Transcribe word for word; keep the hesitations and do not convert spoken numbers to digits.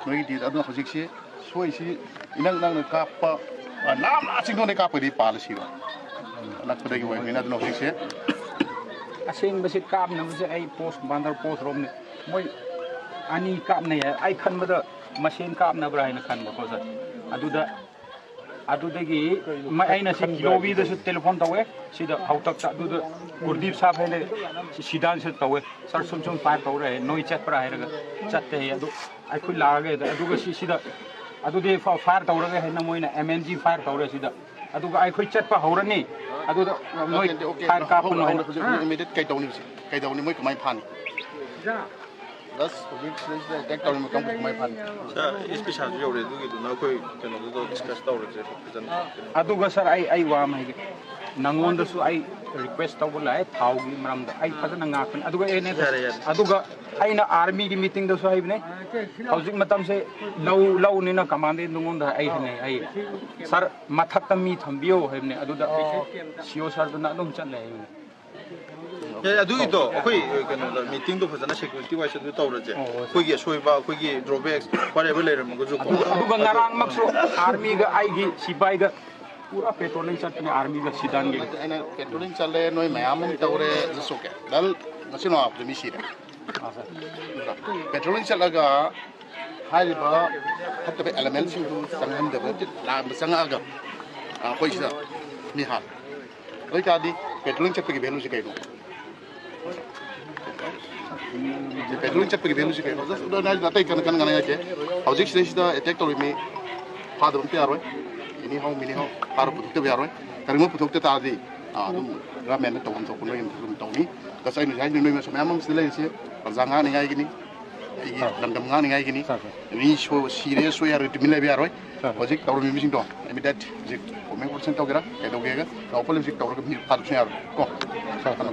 ꯅꯣꯏꯒꯤꯗꯤ ꯑꯗꯨꯅ ꯍꯧꯖꯤꯛꯁꯤ ꯁꯣꯏꯁꯤ ꯏꯅꯛ ꯅꯛꯅ ꯀꯥꯞꯄ, ꯑ, ꯂꯥꯞꯅ ꯆꯤꯡꯗꯣꯟꯗꯩ ꯀꯥꯞꯄꯗꯤ ꯄꯥꯜꯂ ꯁꯤꯕ ꯑꯅꯛꯄꯗꯒꯤ ꯑꯣꯏꯕꯅꯤꯅ ꯑꯗꯨꯅ ꯍꯧꯖꯤꯛꯁꯦ ꯑꯁꯦꯡꯕꯁꯤ ꯀꯥꯞꯅꯕꯁꯦ ꯑꯩ ꯄꯣꯁ ꯕꯥꯟꯗꯔ ꯄꯣꯁ ꯔꯣꯝꯅꯤ꯫ ꯃꯣꯏ ꯑꯅꯤ ꯀꯥꯞꯅꯩ ꯍꯥꯏ꯫ ꯑꯩ ꯈꯟꯕꯗ ꯃꯁꯦꯟ ꯀꯥꯞꯅꯕ꯭ꯔꯥ ꯍꯥꯏꯅ ꯈꯟꯕꯀꯣ ꯁꯥꯔ꯫ ꯑꯗꯨꯗ ꯑꯗꯨꯗꯒꯤ ꯃ-, ꯑꯩꯅ ꯁꯤ ꯂꯣꯕꯤꯗꯁꯨ ꯇꯦꯂꯤꯐꯣꯟ ꯇꯧꯋꯦ꯫ ꯁꯤꯗ ꯍꯥꯎꯇꯛꯇ ꯑꯗꯨꯗ ꯒꯨꯔꯗꯤꯞ ꯁꯥꯕ ꯍꯥꯏꯅ ꯁꯤꯗꯥꯟꯁꯨ ꯇꯧꯋꯦ꯫ "ꯁꯥꯔ, ꯁꯨꯝ ꯁꯨꯝ ꯐꯥꯏꯌꯔ ꯇꯧꯔꯦ, ꯅꯣꯏ ꯆꯠꯄ꯭ꯔꯥ?" ꯍꯥꯏꯔꯒ, "ꯆꯠꯇꯦ" ꯍꯥꯏꯌꯦ꯫ "ꯑꯗꯨ ꯑꯩꯈꯣꯏ ꯂꯥꯛꯑꯒꯦ" ꯑꯗꯨꯒ ꯁꯤ, ꯁꯤꯗ ꯑꯗꯨꯗꯤ ꯐ-, ꯐꯥꯏꯌꯔ ꯇꯧꯔꯒꯦ ꯍꯥꯏꯅ ꯃꯣꯏꯅ ꯑꯦꯝ ꯑꯦꯟ ꯖꯤ ꯐꯥꯏꯌꯔ ꯇꯧꯔꯦ ꯁꯤꯗ꯫ ꯑꯗꯨꯒ ꯑꯩꯈꯣꯏ ꯆꯠꯄ ꯍꯧꯔꯅꯤ꯫ ꯑꯗꯨꯗ ꯅꯣꯏ ꯑꯣꯀꯦ, ꯑꯣꯀꯦ, ꯐꯥꯏꯌꯔ ꯀꯥꯞꯄꯅꯣ ꯍꯧꯔꯣ, ꯍꯥꯏꯅ꯫ ꯍꯧꯖꯤꯛ, ꯍꯧꯖꯤꯛ ꯏꯃꯤꯗꯦꯠ ꯀꯩ ꯇꯧꯅꯤ ꯍꯧꯖꯤꯛ? ꯀꯩ ꯇꯧꯅꯤ? ꯃꯣꯏ ꯀꯃꯥꯏꯅ ꯐꯥꯅꯤ? ꯄ꯭ꯂꯁ ꯍꯧꯖꯤꯛ ꯁꯤꯗꯩꯁꯤꯗ ꯑꯦꯇꯦꯛ ꯇꯧꯔꯤꯕ ꯀꯥꯡꯕꯨ ꯀꯃꯥꯏꯅ ꯐꯥꯅꯤ? ꯁꯥꯔ, ꯑꯦꯁ ꯄꯤ ꯁꯥꯔꯁꯨ ꯌꯧꯔꯦ, ꯑꯗꯨꯒꯤꯗꯨꯅ ꯑꯩꯈꯣꯏ ꯀꯩꯅꯣꯗꯨꯗ ꯗꯤꯁꯀꯁ ꯇꯧꯔꯁꯦ ꯐꯖꯅ꯫ ꯑꯗꯨꯒ ꯁꯥꯔ, ꯑꯩ, ꯑꯩ ꯋꯥ ꯑꯃ ꯍꯥꯏꯒꯦ꯫ ꯅꯪꯉꯣꯟꯗꯁꯨ ꯑꯩ ꯔꯤꯀ꯭ꯋꯦꯁ ꯇꯧꯕ ꯂꯥꯛꯑꯦ, ꯊꯥꯎꯒꯤ ꯃꯔꯝꯗ꯫ ꯑꯩ ꯐꯖꯅ ꯉꯥꯛꯄꯅꯤ꯫ ꯑꯗꯨꯒ ꯑꯦ, ꯅꯠꯇꯦ, ꯌꯥꯔꯦ, ꯌꯥꯔꯦ꯫ ꯑꯗꯨꯒ ꯑꯩꯅ ꯑꯥꯔꯃꯤꯒꯤ ꯃꯤꯇꯤꯡꯗꯁꯨ ꯍꯥꯏꯕꯅꯦ, ꯍꯧꯖꯤꯛ ꯃꯇꯝꯁꯦ ꯂꯧ, ꯂꯧꯅꯤꯅ ꯀꯃꯥꯟꯗꯦꯟ ꯅꯉꯣꯟꯗ ꯑꯩ ꯍꯥꯏꯅꯩ, ꯑꯩ, "ꯁꯥꯔ, ꯃꯊꯛꯇ ꯃꯤ ꯊꯝꯕꯤꯌꯣ" ꯍꯥꯏꯕꯅꯦ꯫ ꯑꯗꯨꯗ ꯁꯤ ꯑꯣ ꯁꯥꯔꯗꯨꯅ ꯑꯗꯨꯝ ꯆꯠꯂꯦ ꯍꯥꯏꯕꯅꯦ꯫ ꯑꯦ, ꯑꯗꯨꯒꯤꯗꯣ ꯑꯩꯈꯣꯏ, ꯑ, ꯀꯩꯅꯣꯗ, ꯃꯤꯇꯤꯡꯗꯣ ꯐꯖꯅ ꯁꯦꯀ꯭ꯌꯨꯔꯤꯇꯤ ꯋꯥꯏꯁ ꯑꯗꯨ ꯇꯧꯔꯁꯦ꯫ ꯑꯣ, ꯍꯣꯏ, ꯁꯥꯔ꯫ ꯑꯩꯈꯣꯏꯒꯤ ꯑꯁꯣꯏꯕ, ꯑꯩꯈꯣꯏꯒꯤ ꯗ꯭ꯔꯣꯕꯦꯛꯁ, whatever ꯂꯩꯔꯝꯃꯒꯁꯨ ꯀꯣ꯫ ꯑꯗꯨꯒ, ꯑꯗꯨꯒ ꯉꯔꯥꯡꯃꯛꯁꯨ ꯑꯥꯔꯃꯤꯒ ꯑꯩꯒꯤ ꯁꯤꯄꯥꯏꯒ ꯄꯨꯔꯥ ꯄꯦꯇ꯭ꯔꯣꯂꯤꯡ ꯆꯠꯄꯅꯦ ꯑꯥꯔꯃꯤꯒ ꯁꯤꯗꯥꯟꯒꯤ꯫ ꯑꯩꯅ ꯄꯦꯇ꯭ꯔꯣꯂꯤꯡ ꯆꯠꯂꯦ, ꯅꯣꯏ ꯃꯌꯥꯝ ꯑꯃ ꯇꯧꯔꯦ, it's okay꯫ ꯗꯜ ꯉꯁꯤ ꯅꯣꯡꯉꯥꯜꯕꯗ ꯃꯤ ꯁꯤꯔꯦ꯫ ꯑꯥ, ꯁꯥꯔ꯫ ꯄꯦꯇ꯭ꯔꯣꯂꯤꯡ ꯆꯠꯂꯒ ꯍꯥꯏꯔꯤꯕ ꯐꯠꯇꯕ ꯑꯦꯂꯤꯃꯦꯟꯁꯤꯡꯗꯨ ꯆꯪꯍꯟꯗꯕ ꯅꯠꯇꯦ, ꯂꯥꯟꯕ ꯆꯪꯉꯛꯑꯒ, ꯑ, ꯑꯩꯈꯣꯏ ꯁꯤꯗ ꯃꯤ ꯍꯥꯠꯂꯦ꯫ ꯑꯗꯨ ꯑꯣꯏꯇꯥꯔꯗꯤ ꯄꯦꯇ꯭ꯔꯣꯂꯤꯡ ꯆꯠꯄꯒꯤ ꯚꯦꯂꯨꯁꯤ ꯀꯩꯅꯣ? ꯄꯦꯇ꯭ꯔꯣꯂꯤꯡ ꯆꯠꯄꯒꯤ ꯚꯦꯂꯨꯁꯤ ꯀꯩꯅꯣ? Just ꯑꯗꯨ ꯑꯩꯅ ꯑꯇꯩ ꯀꯟꯅ ꯀꯟꯅ ꯉꯥꯡꯅꯤꯡꯉꯥꯏ ꯂꯩꯇꯦ꯫ ꯍꯧꯖꯤꯛ ꯁꯤꯗꯩꯁꯤꯗ ꯑꯦꯇꯦꯛ ꯇꯧꯔꯤ ꯃꯤ ꯐꯥꯗꯕ ꯑꯝꯇ ꯌꯥꯔꯣꯏ꯫ ꯑꯦꯅꯤ ꯍꯥꯎ ꯃꯤꯅꯤ ꯍꯥꯎ ꯐꯥꯔ ꯄꯨꯊꯣꯛꯇꯕ ꯌꯥꯔꯣꯏ꯫ ꯀꯔꯤꯒꯨꯝꯕ ꯄꯨꯊꯣꯛꯇ ꯇꯥꯔꯗꯤ, ꯑ, ꯑꯗꯨꯝ ꯒꯚꯔꯟꯃꯦꯟꯅ ꯇꯧꯐꯝ ꯊꯣꯛꯄ ꯅꯣꯏ ꯑꯗꯨꯝ ꯇꯧꯅꯤ꯫ Just ꯑꯩꯅ ꯍꯧꯖꯤꯛ ꯍꯥꯏꯁꯤꯅꯤ, ꯅꯣꯏ ꯃꯌꯥꯝ ꯑꯃꯁꯨ ꯂꯩꯔꯤꯁꯦ ꯄ꯭ꯔꯖꯥ ꯉꯥꯡꯅꯤꯡꯉꯥꯏꯒꯤꯅꯤ, ꯑꯩꯒꯤ ꯂꯝꯗꯝ ꯉꯥꯡꯅꯤꯡꯉꯥꯏꯒꯤꯅꯤ꯫ ꯁꯥꯔ, ꯁꯥꯔ꯫ ꯃꯤ ꯁꯣ-, ꯁꯤꯔꯦ ꯁꯣꯏ ꯍꯥꯏꯔꯒ ꯇꯨꯃꯤꯟ ꯂꯩꯕ ꯌꯥꯔꯣꯏ꯫ ꯁꯥꯔ꯫ ꯍꯧꯖꯤꯛ ꯇꯧꯔꯝꯃꯤꯕꯁꯤꯡꯗꯣ ꯏꯃꯤꯗꯦꯠ ꯍꯧꯖꯤꯛ ꯀꯣꯃꯦꯟ ꯄꯔꯁꯟ ꯇꯧꯒꯦꯔꯥ ꯀꯩꯗꯧꯒꯦꯒ ꯂꯥꯎ ꯄꯜꯂꯤ ꯍꯧꯖꯤꯛ ꯇꯧꯔꯒ ꯃꯤ ꯐꯥꯗꯕꯁꯨ ꯌꯥꯔꯣꯏ ꯀꯣ꯫ ꯁꯥꯔ, ꯁꯥꯔ꯫